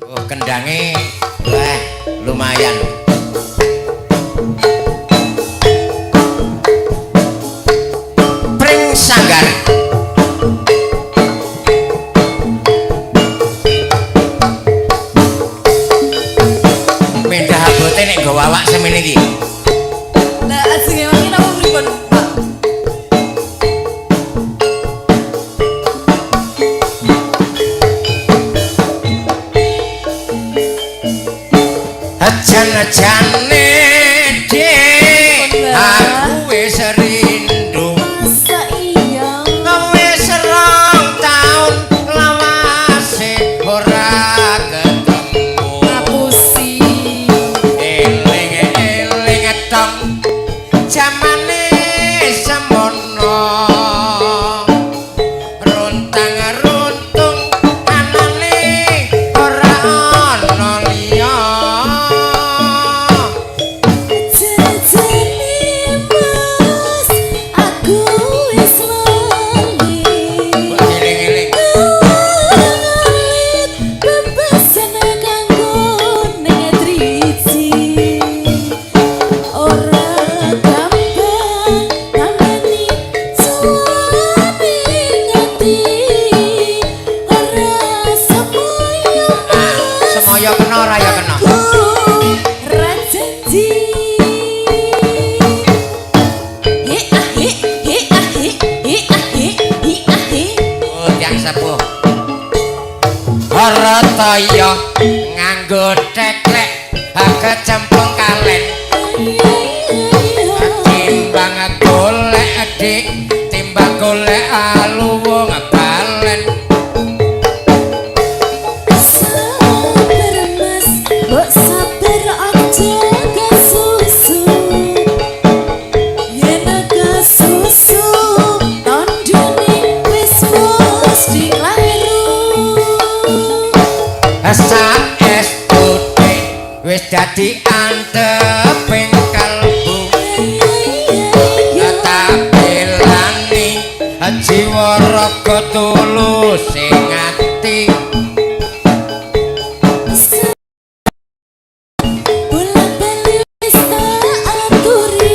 Oh, kendange wah lumayan. Pring sanggar. Mendah abote nek nggawa awak semene iki. Lah ajenge wangi napa pripun, Pak? Jan-jane dik, aku wis rindu. Masa iya? Wis 2 taun lawase ora ketemu. Ngapusi. Eling-eling tong jamane semono. Runtang runtung anane ora ana liya. Jane Mas, aku wis lali. Eling-eling. Ngalit bebasan kanggo ning driji. Ora gampang nambani cuwane ati. Ora semoyo Ah, semoyo kena ora ya kena. Aku ra janji. He ah he he ah he he ah he he ah he. Oh, tiyang sepuh. Ora toya nganggo teklek kecemplung kalen. Timbang golek dik, timbang golek aluwung balen. Sabar Mas, mbok sabar aja kesusu. Yen kesusu tandane wis mesti kleru. Saestu dik wis dadi anteping kalbu. Tak belani jiwa raga tulus sing ati. Bola-bali wis tak aturi.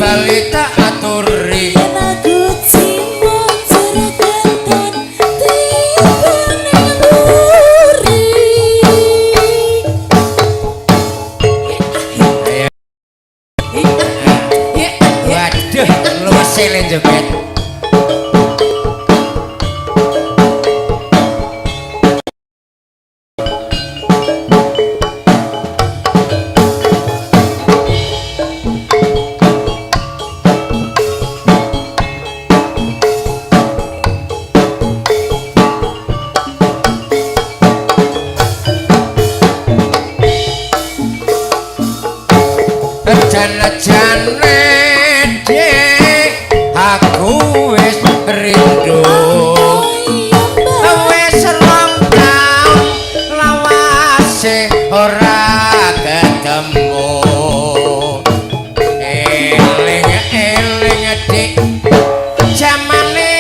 Bali tak aturi. Yen aku jiwa jeraketan tiba ning mburi. Ayo. Waduh, luwes le joget. Jan-jane dik, aku wis rindu. Wis 2 taun lawase ora ketemu. Eling-eling dik, jamane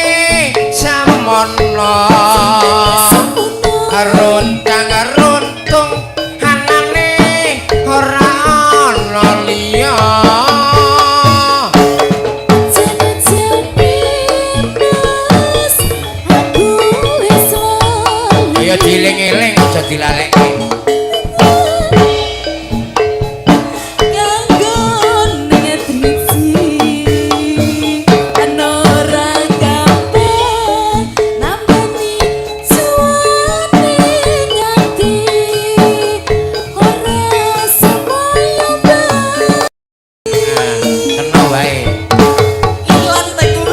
semono. Runtang runtung anane ora ana liya. Jane Mas, aku wis lali. Ayo dieling-eling aja dilalekke. Kanggo ning driji ora gampang nambani cuwane ati. Ora semoyo Nah, kena wae. Ilang teku.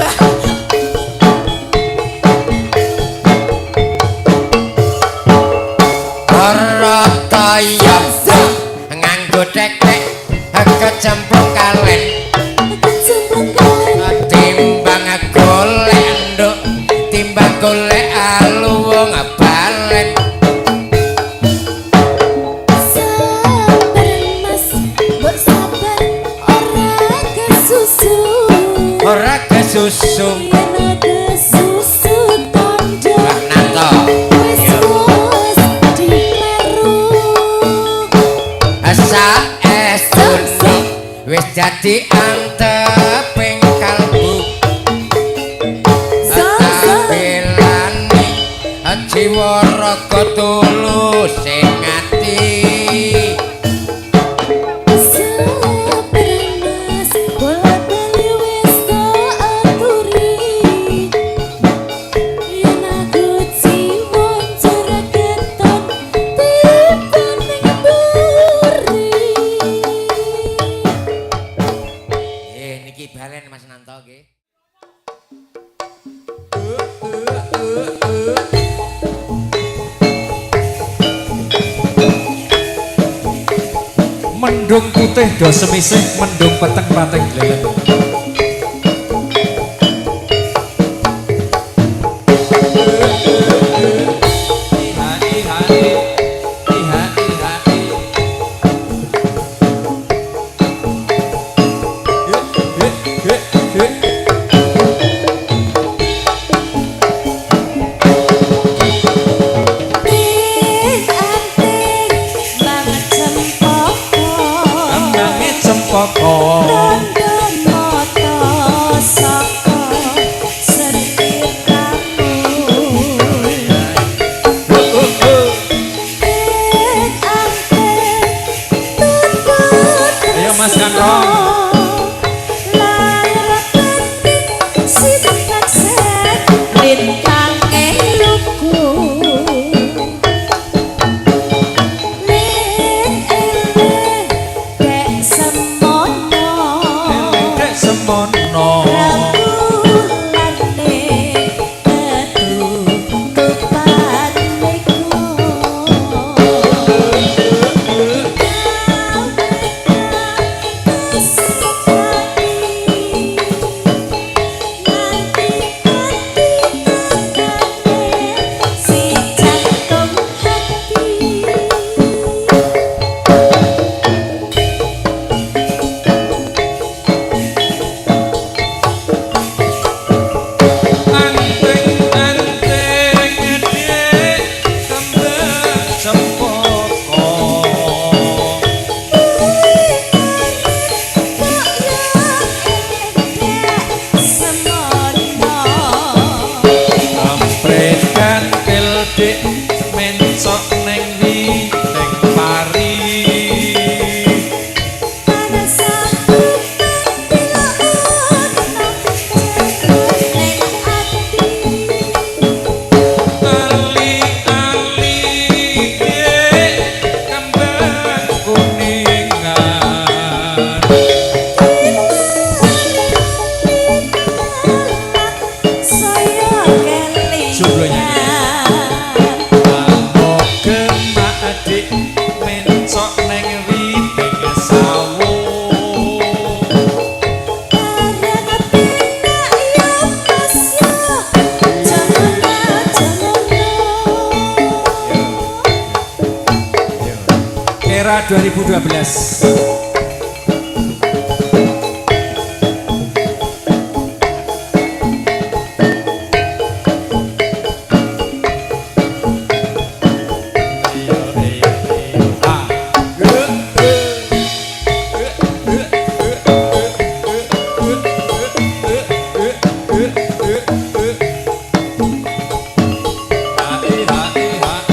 Ora kaya nganggo teklek kecemplung kalen. Kecemplung kalen. Timbang golek nduk, timbang golek aluwung balen. Sabar Mas, mbok sabar ora kesusu. Ora kesusu. Yen kesusu tondo Mbah Nanto. wis wis dikleru. Jadi anteping kalbu. Belani jiwa raga tulus sing ati. Sapremas bola-bali wis tak aturi. Yen aku jiwa cara keton tiba ning mburi. Nggih, niki balen Mas Nanto nggih. Mendung putih do semisih, mendung peteng pating gleleng. Ning anting banget cempaka. Kembange cempaka. Rondo moto saka seliramu. Ning anting tutut. Ayo, Mas Kangkong. Lahir batin sifat lintange lugu. Ling eling dek semono. Dek semono. Rambulane ketutupan mego. Si jantung hati. Anting-anting dek kembang cempaka. Ampret kantil dik mencok neng witing pari. Ali-ali dek kembang kuningan. Ambo gemak dik mencok neng witing sawo. Era 2012. Iya, iya, iya. Ah. Ha, e, ha, e, ha, e.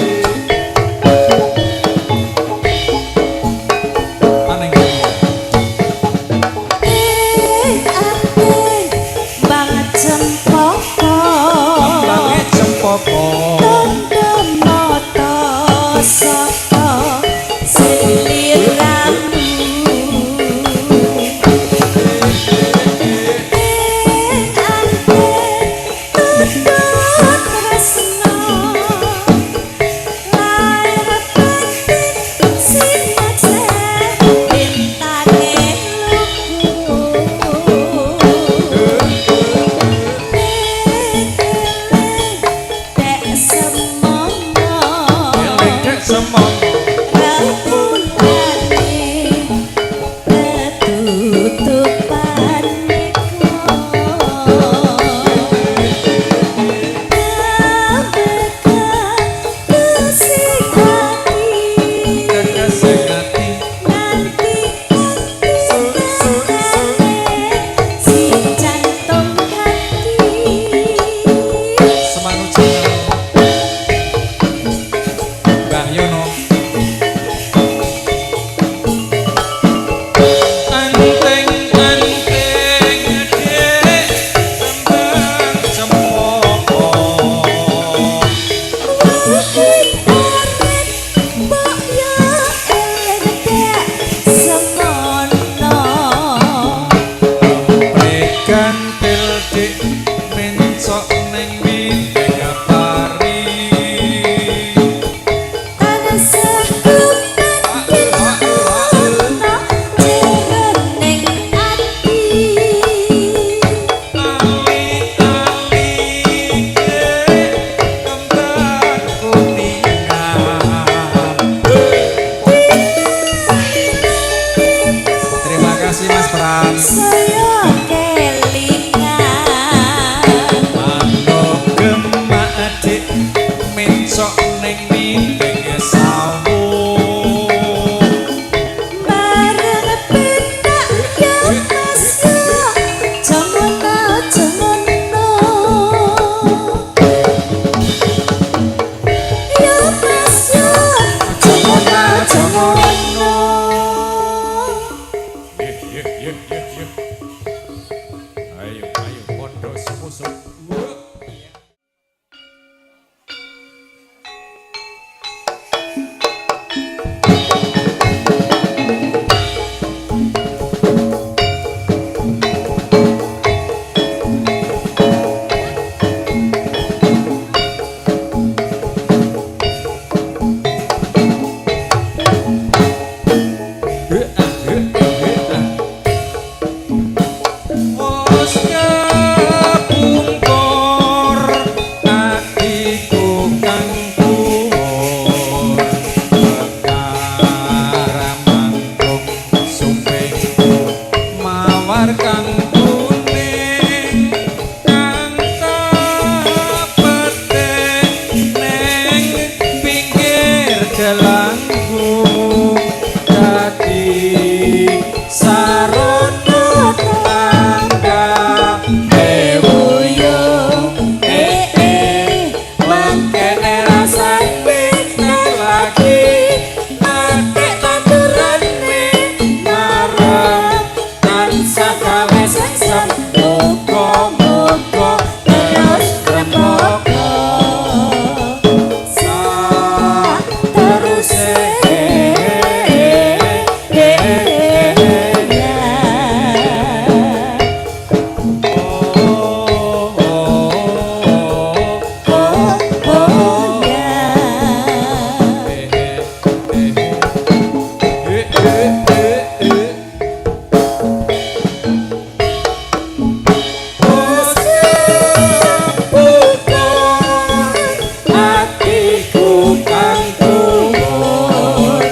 Aneng. ning mindeng sawu. Bareng penak ya Mas yo, jangan aja ngono. Ya Mas yo, jangan aja ngono. Ye ye ye ye ye. Ayo ayo padha sumusup. Wes kepungkur atiku kang dhuwur, Mekar mangkung sumpingku mawar kang kuning kang tapete ning pinggir delangku dadi sarana tangga Ewuyo eh eh, mangkene rasane nang lagi atik tandurane marep tansah gawe sengsem, muga-muga terus rembaka sak terus. Oh, oh, Oh oh ya. Eh, eh, eh, eh, eh, eh. Atiku kang dhuwur,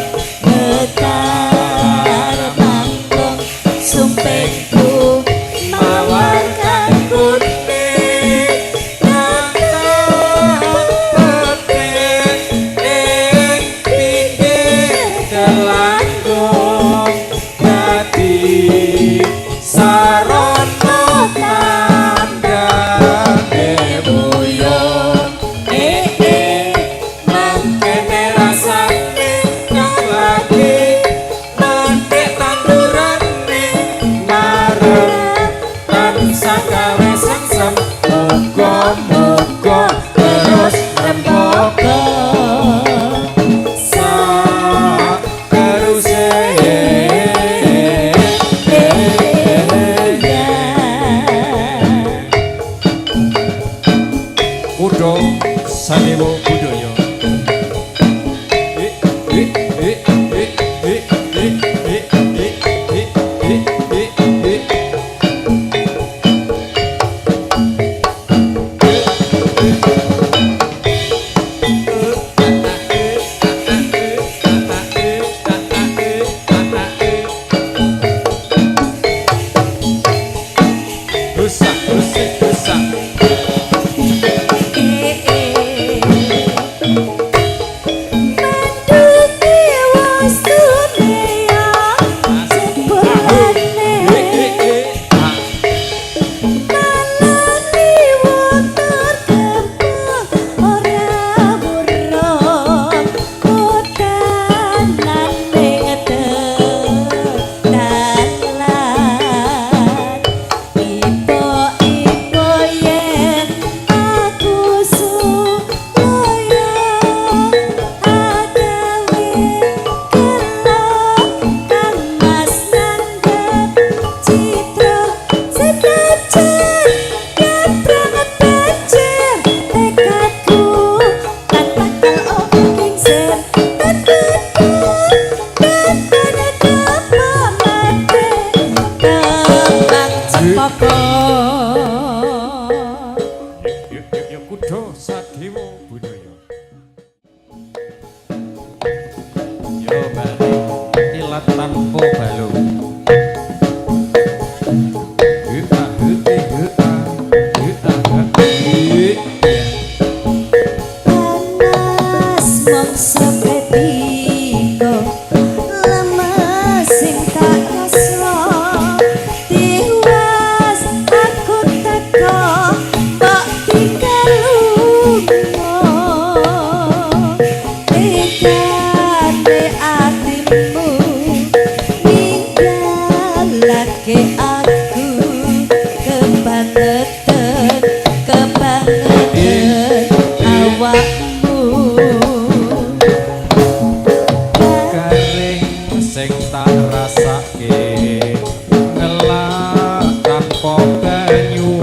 Getar mangkung sumpingku mawar kang kuning kang tapete ing pinggir delangkung dadi sarana tandane buyung eh eh, mangkene rasane kang lagi mathik tandurane marep tansah gawe sengsem, muga-muga terus rembaka sak teruse. Ya. Kudo Sadewo Budoyo. Eh eh eh eh eh eh eh eh eh eh eh eh. Rusak, rusak, rusak. Eh eh, manduke wastune ya sepurane, Eh, eh, ah. nalani motor gempol ora murah udanane dalan. Ipo-ipo yen aku suloyo agawe gelo, kang Mas nanggap citra senajan kebranget banjir, tekadku tan bakal gengser teteku tetene kepamate tembang cempaka. Yuk, yuk, yuk, Kudo Sadewo Budoyo. Yo balik ilat tanpa balung. Hu a hu e hu a hu a ha e. Panas mangsa ketika lemes sing tak rasa, tiwas aku teko mbok tinggal lunga. Tegane atimu ninggalake aku kebangetan, kebangetan awakmu. Garing sing tak rasake ngelak tanpa banyu,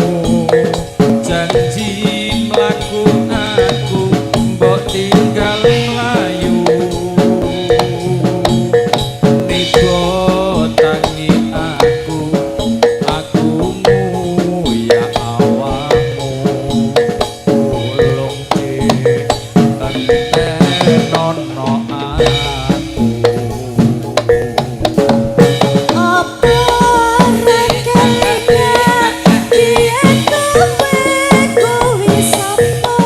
janji mlaku aku mbok tinggal mlayu. Nibo tangi aku, aku nguyak awakmu. Tulung entenono aku. Apa ora kelingan biyen kowe kuwi sapa?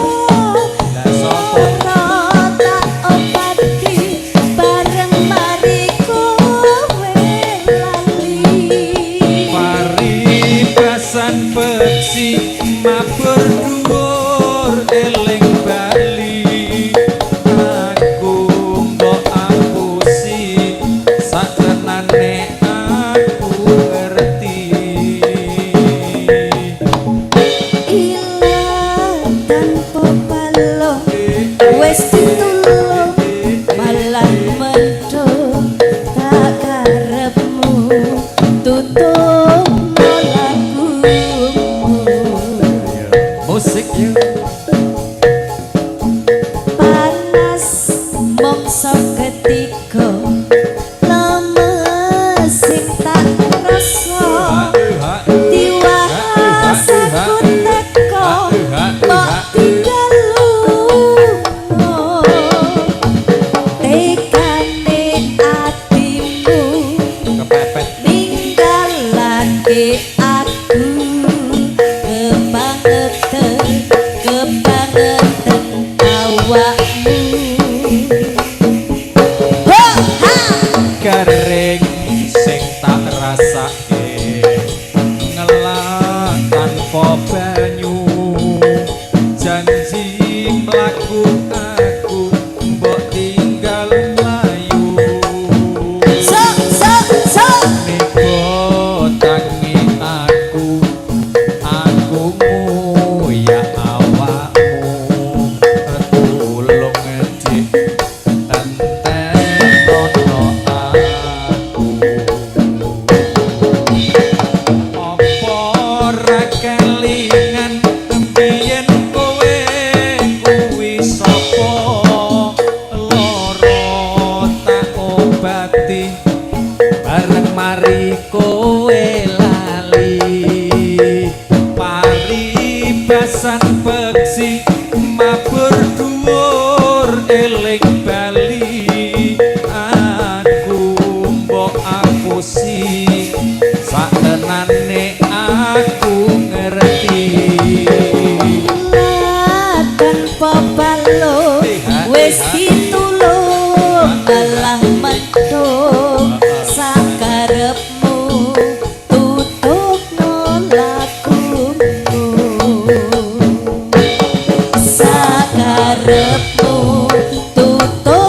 Lah sapa? Ora tak obati bareng mari kowe lali. Paribasan peksi mabur dhuwur eling bali, aku mbok apusi saktenane aku ngerti. Ilang tanpa balung wis ditulung malah mendung, tak karepmu tutup lagumu. Musik yuk. Panas mongso ketika lemes sing tak rasa, tiwas aku teko mbok tinggal lunga. Tekane atimu Kepepet. Ninggalake aku kebangetan, kebangetan awakmu. Ho ha. Garing sing tak rasake ngelak tanpa banyu, janji mlaku aku mbok tinggal mlayu. So so so. Nibo tangi aku, aku nguyak awakmu. Tulung dik entenono aku. Apa ora kelingan biyen kowe kuwi sapa? Lara tak obati bareng mari kowe lali. Paribasan peksi mabur dhuwur eling bali, aku mbok apusi saktenane aku ngerti. Tanpa balung wis ditulung malah mendung, sakarepmu tutupno lagumu. Sakarepmu tutupno.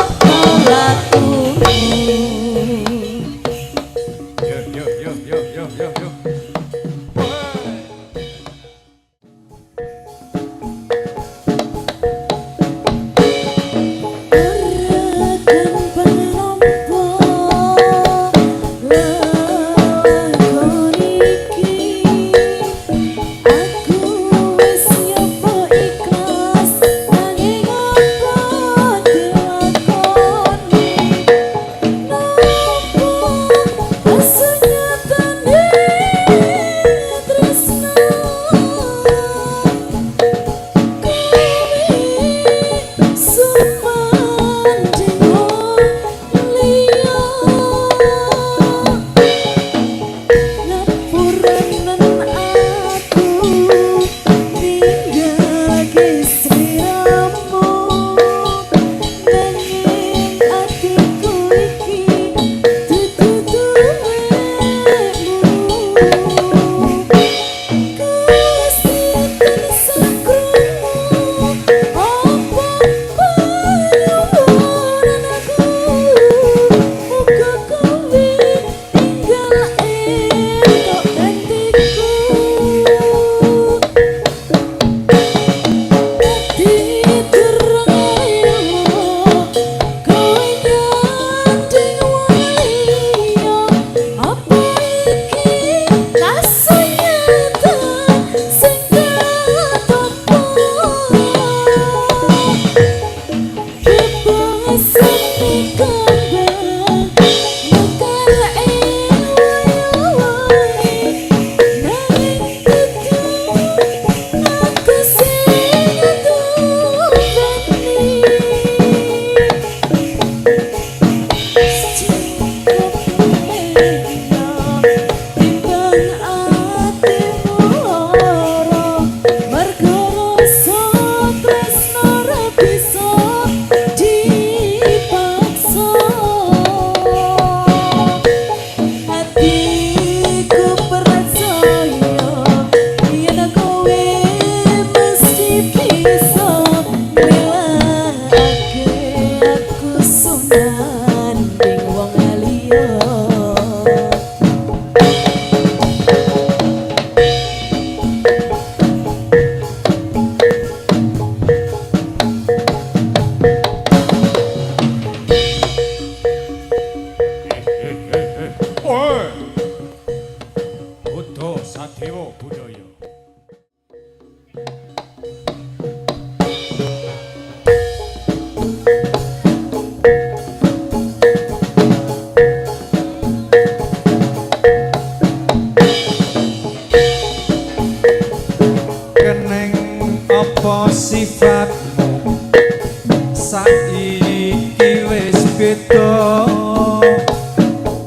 beda,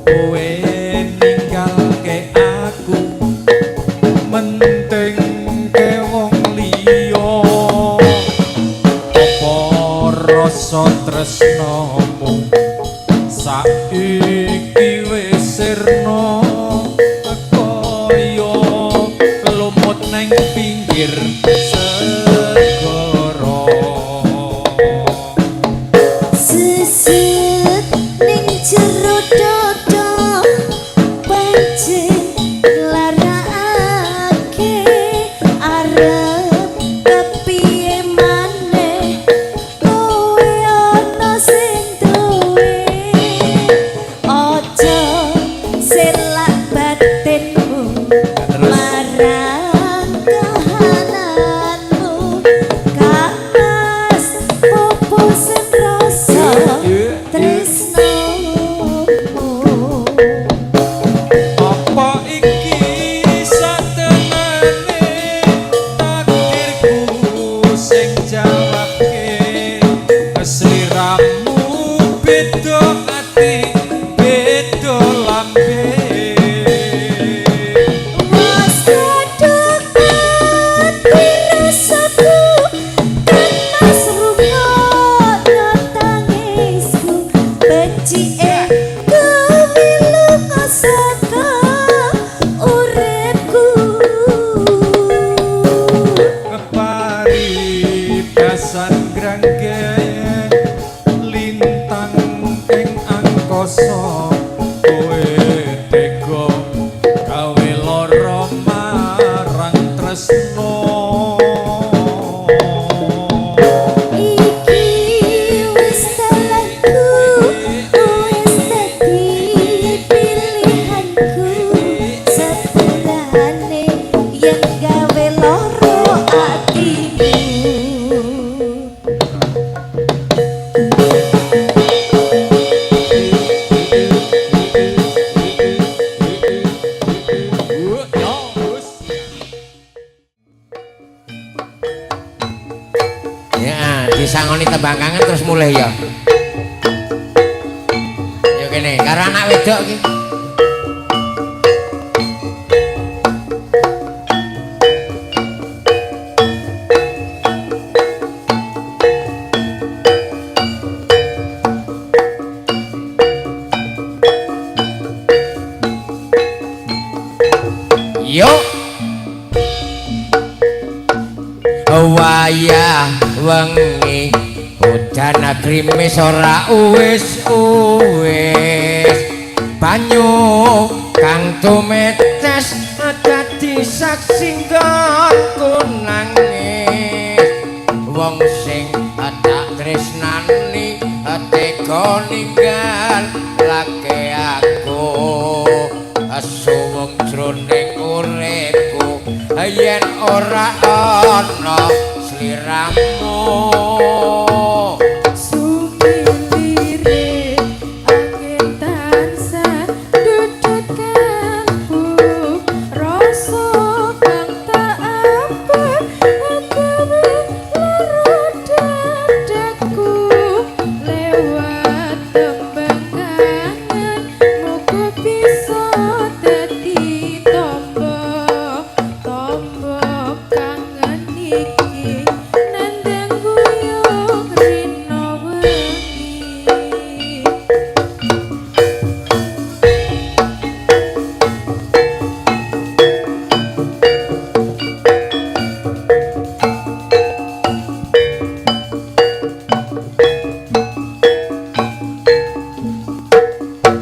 kowe ninggalke aku mentingke wong liya. Apa rasa tresnamu saiki wis sirna kaya lumut neng pinggir segara. Seset ning jero dada pancen nglarakake arep kepiye maneh kowe ana sing duwe. Aja selak batinmu marang kahananmu, kamas pupusen rasa tresnomu. Apa iki satenane takdirku sing jawabke, sliramu beda ati beda lambe. Was kadung ati rasaku kan mas rungokno tangisku, becike kowe lunga saka uripku. Paribasan granggen lintang ing angkasa, kowe tega gawe lara marang tresna. Iki wis dalanku, wis dadi pilihanku, sepurane yen gawe lara atimu. Ya, disangoni tembang kangen terus mulih ya. Yo kene, karo anak wedok iki. Yo. Wayah wengi udan grimis ora uwis-uwis, banyu kang tumetes dadi saksi nggonku nangis. Wong sing tak tresnani tega ninggal lake aku, suwung jroning uripku yen ora ana sliramu. Sumilire angin tansah dudut kalbu, rasa kang tak apa gawe lara dadaku, lewat tembang kangen muga bisa dadi tombo tombo kangen iki nandang buyung rino wengi.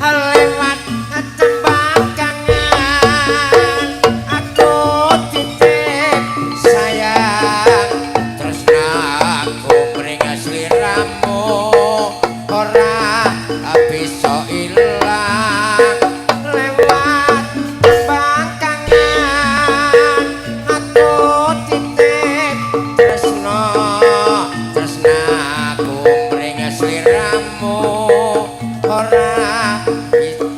Lewat tembang kangen aku titip sayang, tresnaku mring sliramu ora bisa ilang. Lewat tembang kangen aku titip tresna, tresnaku mring sliramu ora bisa.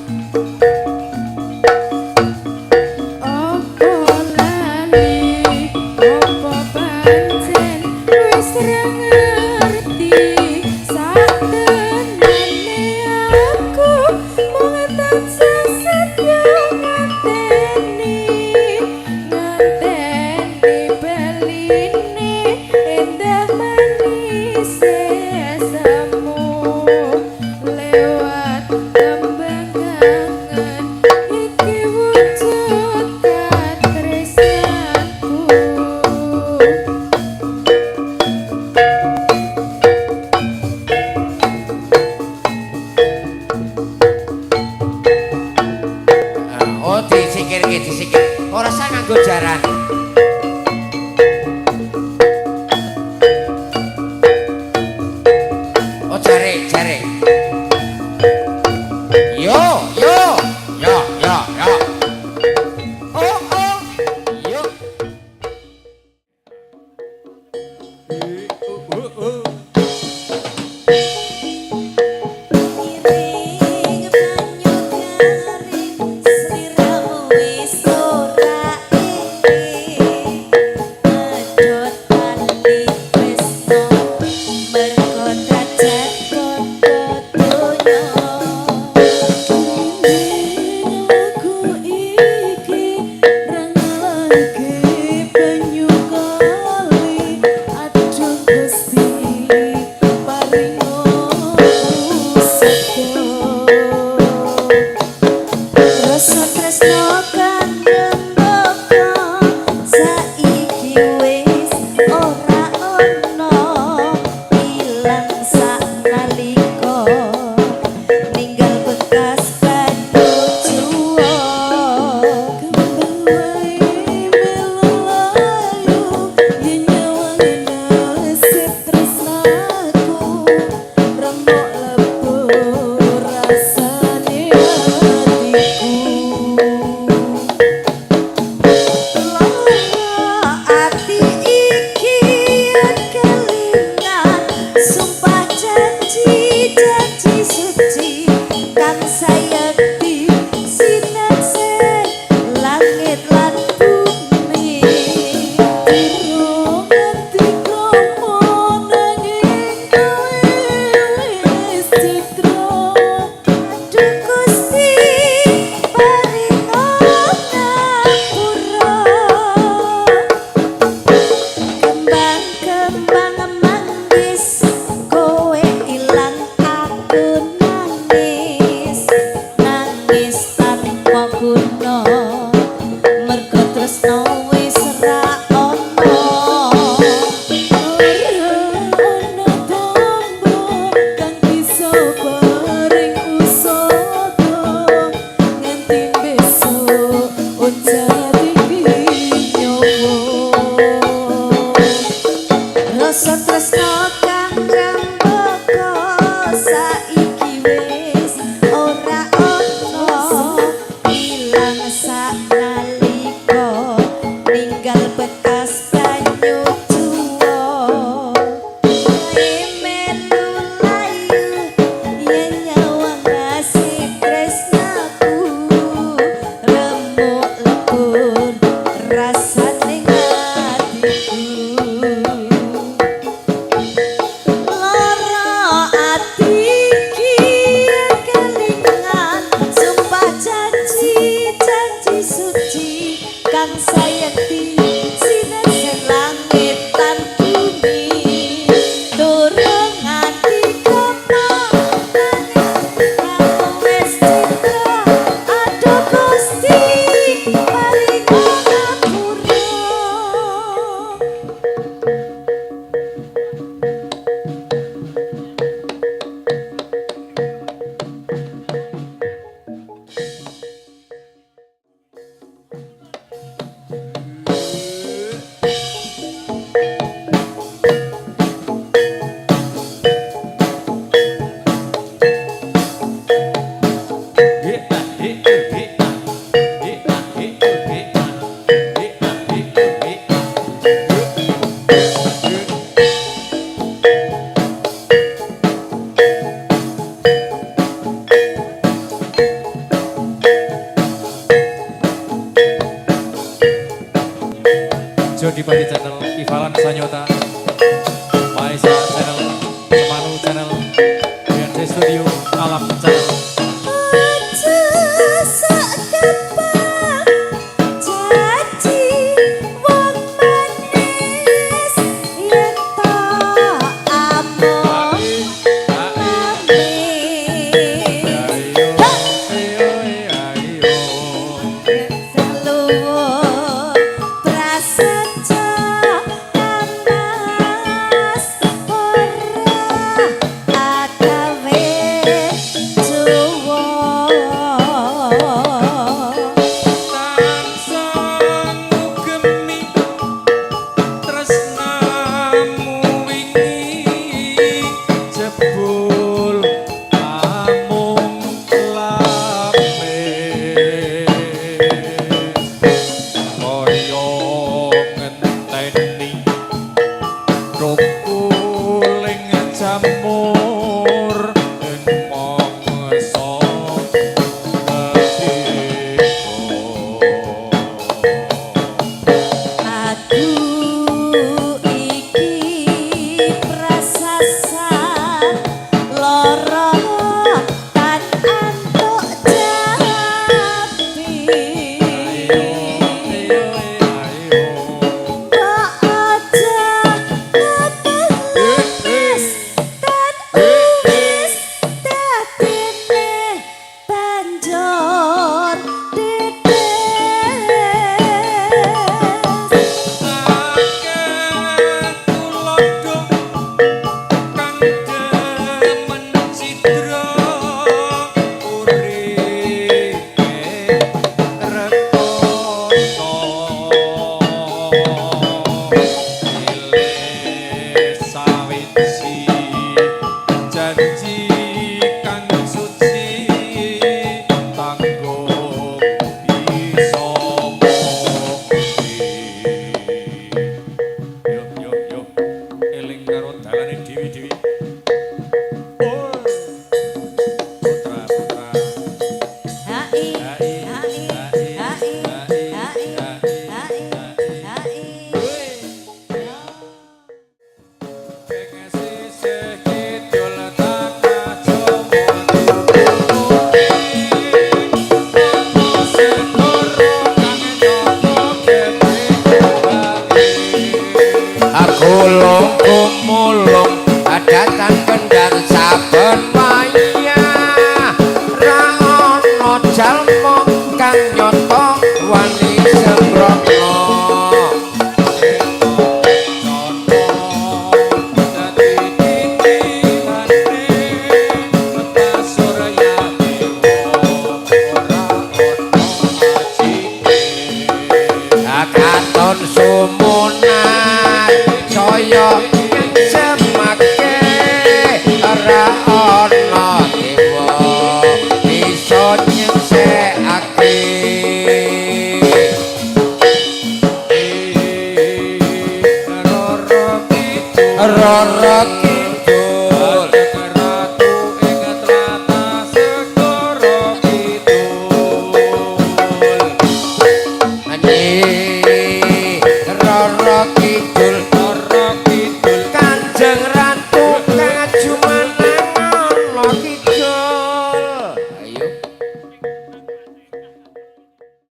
Apa lali, apa pancen wis ra ngerti sak tenane Disikit, disikit. Ora usah nganggo jaran. Oh, jare, jare. Yo, yo. Yo, yo, yo. Oh, oh. Yo. Iring banyu garing sliramu wis ora eling. Pedhot tali tresno mergo derajat padha donya. Lagu iki ra ngalahke banyu kali. Aduh Gusti paringo usada. Rasa tresno kang rembaka saiki wis ora ana, ilang saknalika ninggal bekas banyu juwa. Kembang wae melu layu yen nyawang nasib tresnaku, remuk lebur rasane atiku. Lara ati iki yen kelingan sumpah janji janji suci kang sayekti sinakse langit lan bumi. Durung nganti kromo nanging kowe wis citra. Aduh Gusti paringa ngapura. Kembang-kembang manggis kowe ilang aku nangis, nangis tanpa guna mergo tresno wis ra ono. Ora ana tombo kang bisa paring usada nganti besok oncat iki nyawa. Rasa tresno kang rembaka saiki wis ora ono, ilang saknalika ninggal bekas banyu juwa. Kowe melu layu yen nyawang nasib tresnaku, remuk lebur rasane atiku. Lara ati iki kelingan sumpah janji janji suci kang sayekti sinesen langit lan bumi. Durung nganti kromo nanging aku wis citra. Aduh Gusti paringa ngapura. He ah he he ah. He ah he he ah. He ah he he ah. Jody Padi Channel, Ivalan Sanyota, Maesa Channel, Semanu Channel, BNC Studio, Alam Channel.